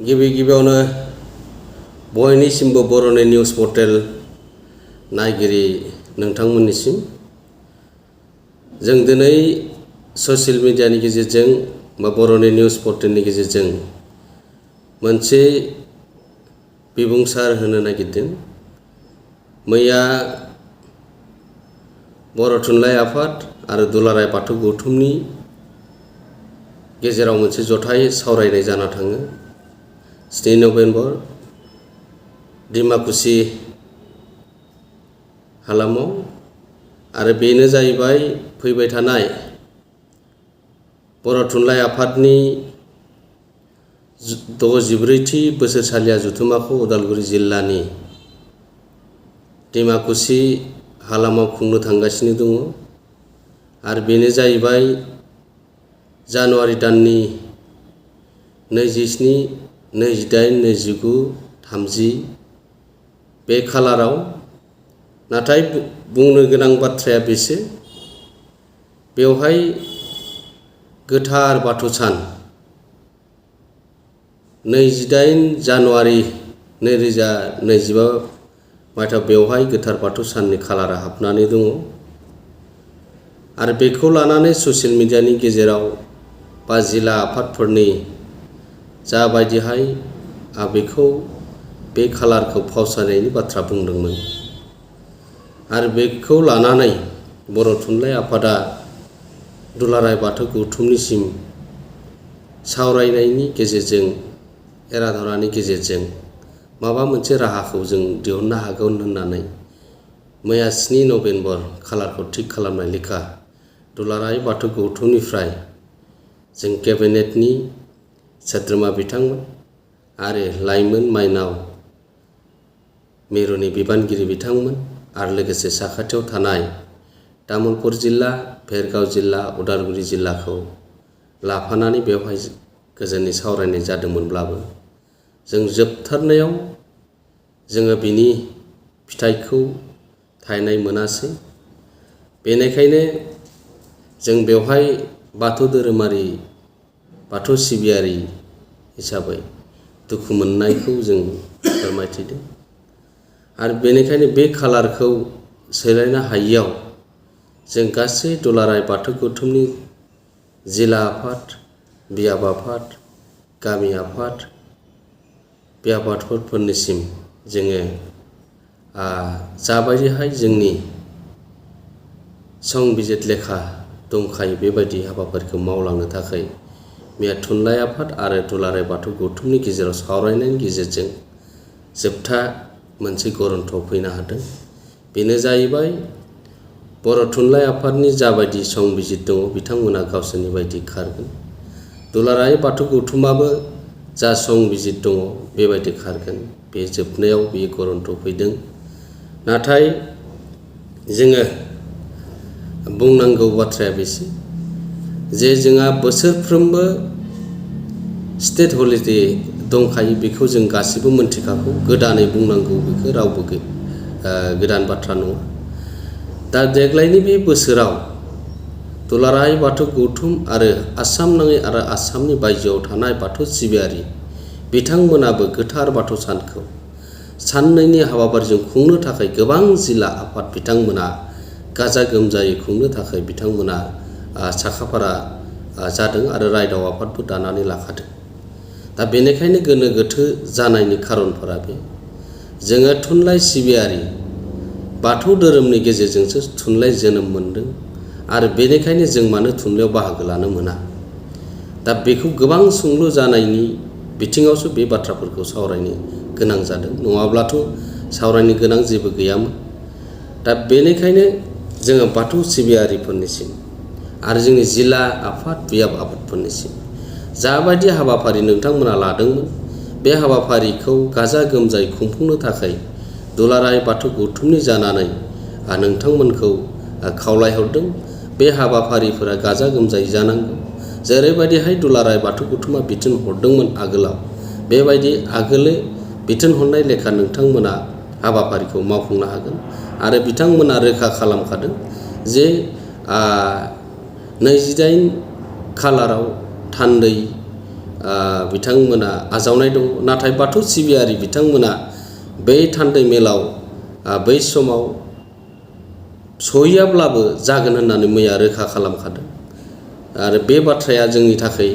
गिबियावनो बयनिसिमबो बर'नि news portal नायगिरि नोंथांमोननिसिम जों दिनै ससियेल मिडियानि गेजेरजों बा बर'नि निउस पर्टेलनि गेजेरजों मोनसे बिबुंसार होनो नागिरदों। मैया बर' थुनलाइ आफाद आरो दुलाराय बाथौ गौथुमनि गेजेराव मोनसे जथाय सावरायनाय जाना थाङो। 7 नभेम्बर डिमाकुसि हालामाव आरो बेनो जाहैबाय फैबाय थानाय बर' थुनलाइ आफादनि 64थि बोसोरसालिया जथुम्माखौ उदालगुरि जिल्लानि डिमाकुसि हालामाव खुंनो थांगासिनो दङ आरो बेनो जाहैबाय जानुवारि दाननि 27, 28, 29, 30 बे खालाराव। नाथाय बुंनो गोनां बाथ्राया बेसो, बेवहाय गोथार बाथौ सान 28 जानुवारि 2025 मायथाइयाव बेवहाय गोथार बाथौ साननि खालारा हाबनानै दङ आरो बेखौ लानानै ससियेल मिडियानि गेजेराव बा जिल्ला आफादफोरनि जाबायदिहाय बेखौ बे खालारखौ फावसायनायनि बाथ्रा बुंदोंमोन आरो बेखौ लानानै बर' थुनलाइ आफादा दुलाराय बाथौ गौथुमनिसिम सावरायनायनि गेजेरजों एराधरानि गेजेरजों माबा मोनसे राहाखौ जों दिहुननो हागोन होननानै मैया 7 नभेम्बर खालारखौ थिग खालामनाय लेखा दुलाराय बाथौ गौथुमनिफ्राय जों केबिनेटनि सोद्रोमा बिथांमोन आरो लाइमोन माइनाव मिरुनि बिबानगिरि बिथांमोन आरो लोगोसे साखाथियाव थानाय तामुलपुर जिल्ला, भेरगाव जिल्ला, उदालगुरि जिल्लाखौ लाफानानै बेवहाय गोजोननि सावरायनाय जादोंमोनब्लाबो जों जोबथारनायाव जोङो बिनि फिथाइखौ थायनाय मोनासै। बेनिखायनो जों बेवहाय बाथौ धोरोमारि बाथौ सिबियारि हिसाबै दुखु मोननायखौ जों फोरमायथिदों आरो बेनिखायनो बे खालारखौ सोलायनो हायियाव जों गासै दुलाराय बाथौ गौथुमनि जिल्ला आफाद, बियाब आफाद, गामि आफाद, बे आफादफोरनिसिम जोङो जाबायदिहाय जोंनि संबिजित लेखा दंखायो बेबायदि हाबाफारिखौ मावलांनो थाखाय मैया थुनलाइ आफाद आरो दुलाराय बाथौ गौथुमनि गेजेराव सावरायनायनि गेजेरजों जोबथा मोनसे गरन्थ'आव फैनो हादों। बेनो जाहैबाय बर' थुनलाइ आफादनि जाबायदि संबिजित दङ बिथांमोना गावसोरनि बायदि खारगोन। दुलाराय बाथौ गौथुमाबो जा संबिजित दङ बेबायदि खारगोन। बे जोबनायाव बे गरन्थ'आव फैदों। नाथाय जोङो बुंनांगौ बाथ्राया बेसो जे जोंहा बोसोरफ्रोमबो स्टेट हलिडे दंखायो, बेखौ जों गासिबो मोनथिखागौ। गोदानै बुंनांगौ बेखौ रावबो गोदान बाथ्रा नङा। दा देग्लायनि बे बोसोराव दुलाराय बाथौ गौथुम आरो आसाम नाङै आरो आसामनि बायजोआव थानाय बाथौ सिबियारि बिथांमोनाबो गोथार बाथौ सानखौ साननैनि हाबाफारिजों खुंनो थाखाय गोबां जिल्ला आफाद बिथांमोना गाजा गोमजायै खुंनो थाखाय बिथांमोना साखाफारा जादों आरो रायदाव आफादबो दानानै लाखादों। दा बेनिखायनो गोनो गोथो जानायनि खारनफोरा बे जोङो थुनलाइ सिबियारि बाथौ धोरोमनि गेजेरजोंसो थुनलाइ जोनोम मोनदों आरो बेनिखायनो जों मानो थुनलाइयाव बाहागो लानो मोना। दा बेखौ गोबां सोंलु जानायनि बिथिङावसो बे बाथ्राफोरखौ सावरायनो गोनां जादों, नङाब्लाथ' सावरायनो गोनां जेबो गैयामोन। दा बेनिखायनो जोङो बाथौ सिबियारिफोरनिसिम आरो जोंनि जिल्ला आफाद, बियाब आफादफोरनिसिम जाबायदि हाबाफारि नोंथांमोना लादोंमोन बे हाबाफारिखौ गाजा गोमजायै खुंफुंनो थाखाय दुलाराय बाथौ गौथुमनि जानानै नोंथांमोनखौ खावलायहरदों। बे हाबाफारिफोरा गाजा गोमजायै जानांगौ। जेरैबायदिहाय दुलाराय बाथौ गौथुमा बिथोन हरदोंमोन आगोलाव, बेबायदि आगोलो बिथोन हरनाय लेखा नोंथांमोना हाबाफारिखौ मावफुंनो हागोन आरो बिथांमोना रोखा खालामखादों जे 28 खालाराव थान्दै बिथांमोना आजावनाय दङ। नाथाय बाथौ सिबियारि बिथांमोना बै थान्दै मेलाव बै समाव सहैयाब्लाबो जागोन होननानै मैया रोखा खालामखादों। आरो बे बाथ्राया जोंनि थाखाय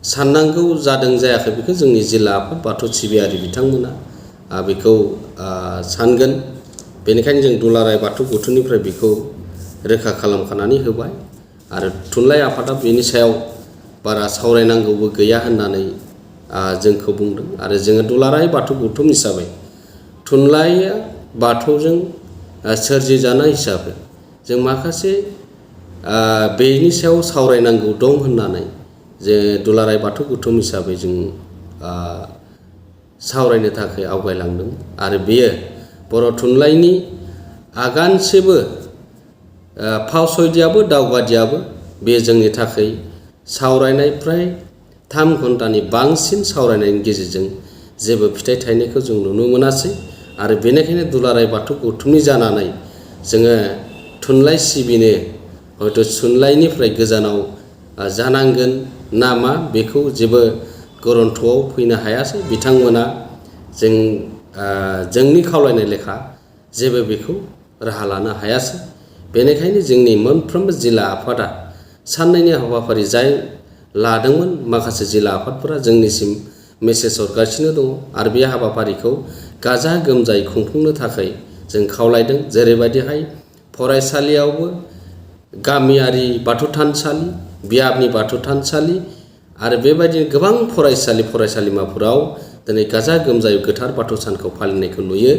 साननांगौ जादों जायाखै बेखौ जोंनि जिल्ला आफाद बाथौ सिबियारि बिथांमोना बेखौ सानगोन। बेनिखायनो जों दुलाराय बाथौ गौथुमनिफ्राय बेखौ रोखा खालामखानानै होबाय आरो थुनलाइ आफादा बेनि सायाव बारा सावरायनांगौबो गैया होननानै जोंखौ बुंदों। आरो जोङो दुलाराय बाथौ गौथुम हिसाबै थुनलाइया बाथौजों सोरजिजानाय हिसाबै जों माखासे बेनि सायाव सावरायनांगौ दं होननानै जे दुलाराय बाथौ गौथुम हिसाबै जों सावरायनो थाखाय आवगायलांदों। आरो बेयो बर' थुनलाइनि आगानसेबो फावसयदियाबो दावगादियाबो बे जोंनि थाखाय सावरायनाय फ्राय 3 घन्टानि बांसिन सावरायनायनि गेजेरजों जेबो फिथाइ थायनायखौ जों नुनो मोनासै। आरो बेनिखायनो दुलाराय बाथौ गौथुमनि जानानै जोङो थुनलाइ सिबिनो हयथ' थुनलाइनिफ्राय गोजानाव जानांगोन नामा बेखौ जेबो गरन्थ'आव फैनो हायासै। बिथांमोना जोंनि खावलायनाय लेखा जेबो बेखौ राहा लानो हायासै। बेनिखायनो जोंनि मोनफ्रोमबो जिल्ला आफादा साननैनि हाबाफारि जाय लादोंमोन माखासे जिल्ला आफादफोरा जोंनिसिम मेसेज हरगासिनो दङ। आरो बे हाबाफारिखौ गाजा गोमजायै खुंफुंनो थाखाय जों खावलायदों। जेरैबायदिहाय फरायसालियावबो गामियारि बाथौ थानसालि, बियाबनि बाथौ थानसालि आरो बेबायदिनो गोबां फरायसालिमाफोराव दिनै गाजा गोमजायै गोथार बाथौ सानखौ फालिनायखौ नुयो।